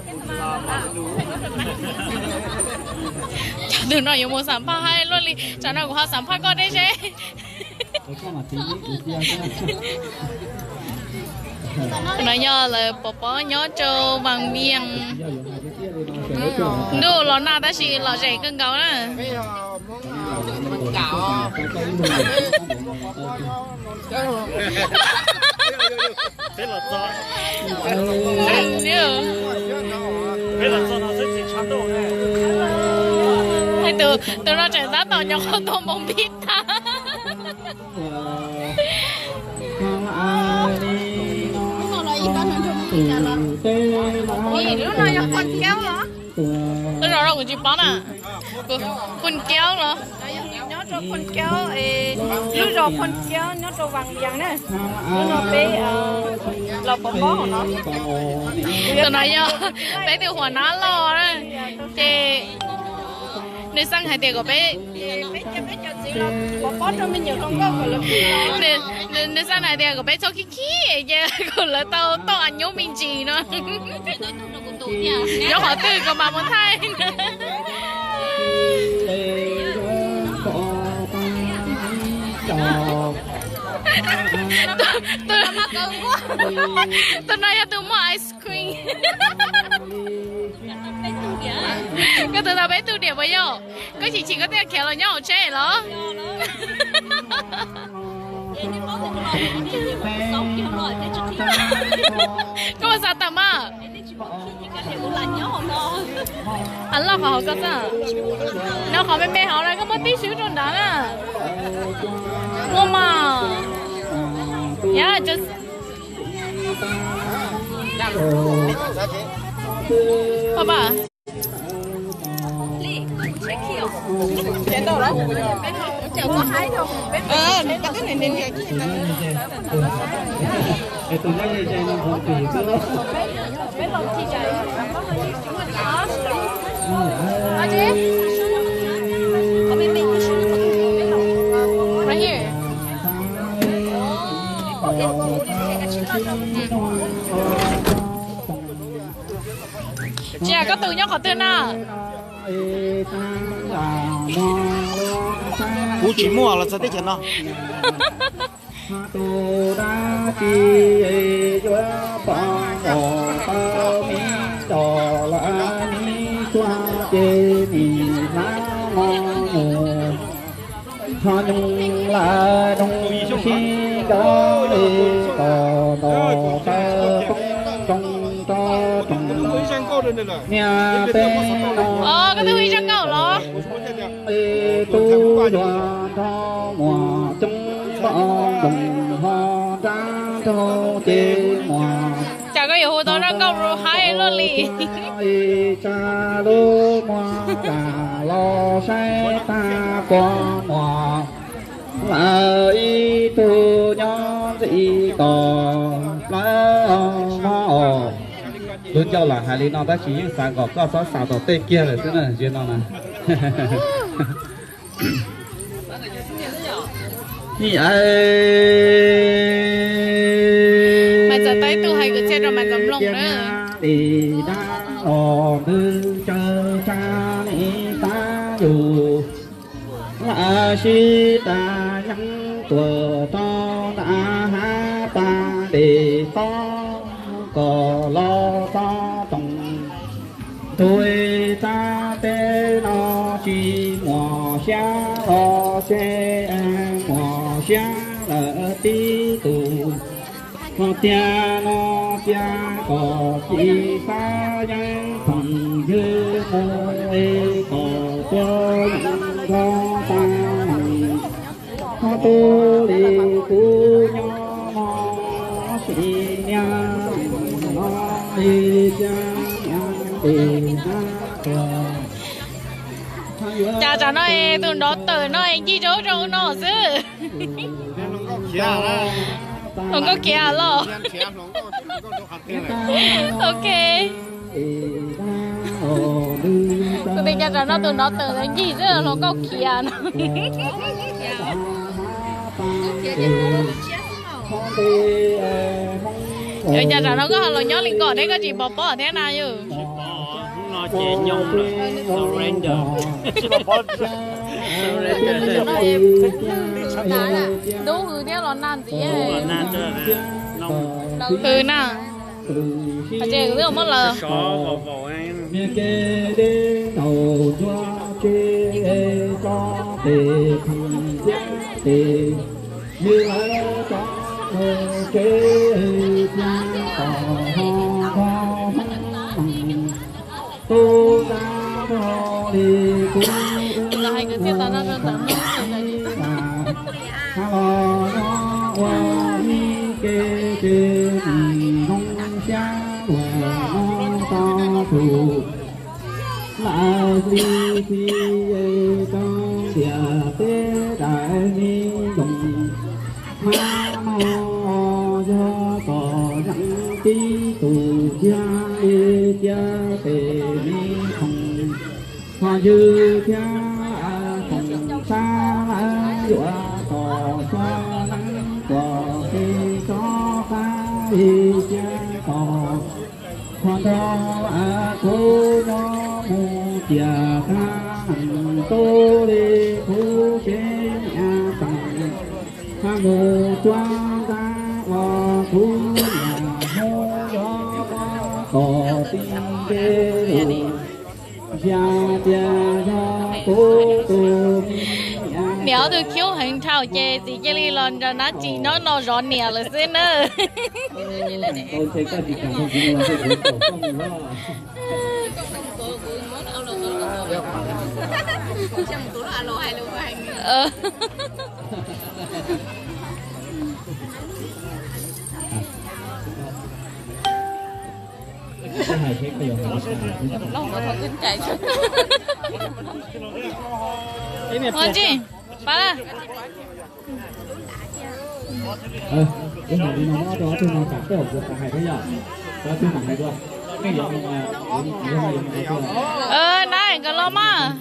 Cov tus no yuav mus xam phaj haib luaj li, tsam no kuv ho xam phaj koj deb seb. No yog lawv pov pob nyob rau Vas Vias. Ntuj los nag tab sis lom zem kawg nkaus na. Tus no tseem tab tom nyob qhov tuaj moo pib tag. Lub no yog Phun Kiaub los? Lub zos no kuv tsis paub na. Phun Kiaub los? Nyob rau Phun Kiaub, lub zos Phun Kiaub nyob rau Vas Vias na. Lub no peb los pov pob hauv no. Tus no yog peb tus huas nab loj na, ces nws xaj hais tias kom peb, nws xaj hais tias kom peb txhob khib khib ces kom lawv tau toj a nyub me ntsis no. Nyob qhov twg koj mam mus thaij. Tus no yog tus muaj ice cream. Koj tus tau peb tug diam puas yog? Koj chim chim koj thiaj khiav los nyob hauv tsheb los? Koj ua xav tawm mas. A loj qhov hauv koj xwb. No qhov me me hauv na koj muab tib swb rau nrad na. Muaj mas. Pab pab. Right here. Tsis yog koj tus nyob qhov twg na? Kuv tsis muaj los txog teb chaws no. Tus dab tsi yuav pom os, tau me ntsis los me ntsis tuag ces nim hnub no mus. Ho nyoog lawm nyoog sib nrov es kom nrog taw poob roob rov roog. Niaj peb no es tub yuav nrog muam coob npoo ntoos ho nrab nrog ces muam. Cas koj yuav hu tau zaj nkauj haib luaj li. Tsa lub muag lam los saib tag kua muag. Lawv ib tug nyob ntxiv tos lawv mog. Lub ncauj los hais li no tab sis yeej xav kom koj txhob xav tom tej kiag lawm xwb na, ziag no na. Maiv Txos tau ib tug hais kwv txhiaj rau Maiv Txos mloog na. Li dab los ntws tsaws tsa li tab yus, lawv sib tas yeeb tuam rau nram hav pas ntes tob kom los txog toom. Tus txaj teb no tsis muaj siab los seb muaj siab lawm tib tug. Hos tiag no cia kom tsis xav yeej txheem ywg mus es kom tuaj yeej nrog tag meem. Ho tu li kuv nyob no sim niaj no li cia niaj li na. Cas tsam no es tus nrov tawm no es ncig rau rau no xwb. Hluas nkauj khiav los. Ok. Kuv tias cas tsam no tus nrov tawm ncig xwb hluas nkauj khiav no. Cas tam no koj ho los nyob li ko thiab koj tsis pov pob thiab na yus? Hnub no ces nyob surrender. Ntub hws thiab los nag ntxiv. Hws na. Ces kuv twb muab lawm. Hais kwv txhiaj tau no rau ntawm mub. Los no ua ib ke ces mus zoo siab uas no tau tus lawm li txiv es rau tias peb daim me ntoos hmab no yog kom yeej tib tus thiab li cia pem me khoom. Ho ywg thiab khoom sab lawv yuav kom txog neeb kom peb tsob qab li cia kom ho nrog kuv nyob mus tias tag tub li kuv kev niam tais ha mus tuaj ntab uas kuv niam hnub yuav kom tib nte lus. Xya tias yog kuv tus me niam. Niam ob tug khiub heev dhau ces txiv cia li los nrog nab tsis nyob no zov niam lawm xwb na. Ua tsi, pab lawm. Wb hais li no, ob tug no kam tej zaum kuv kam hais thiab yom. Cov twg mam hais dua. Nab, nkawd los mas.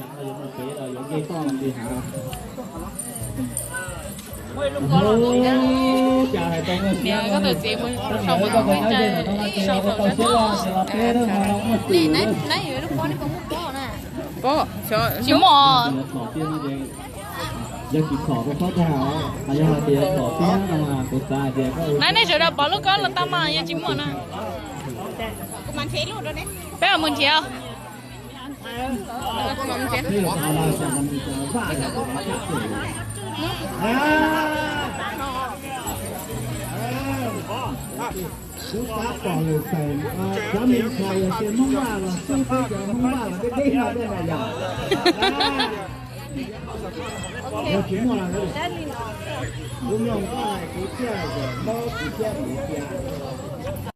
Niam, koj tus txiv mus sau mas ib ncai sau tau siab. Tsis muaj. Nab, nej sawv daws pov lub kob los tau mas yog tsis muaj na. Peb mus nrhiav. Kuv xav pom lwm tais cov me ntxhais yog tias Hmoob Vaj los xub peb cov Hmoob Vaj los deb deb no tej no yog. Yog tsis muaj los kuv mloog koj hais kuv thiaj mob kuv thiab kuv tias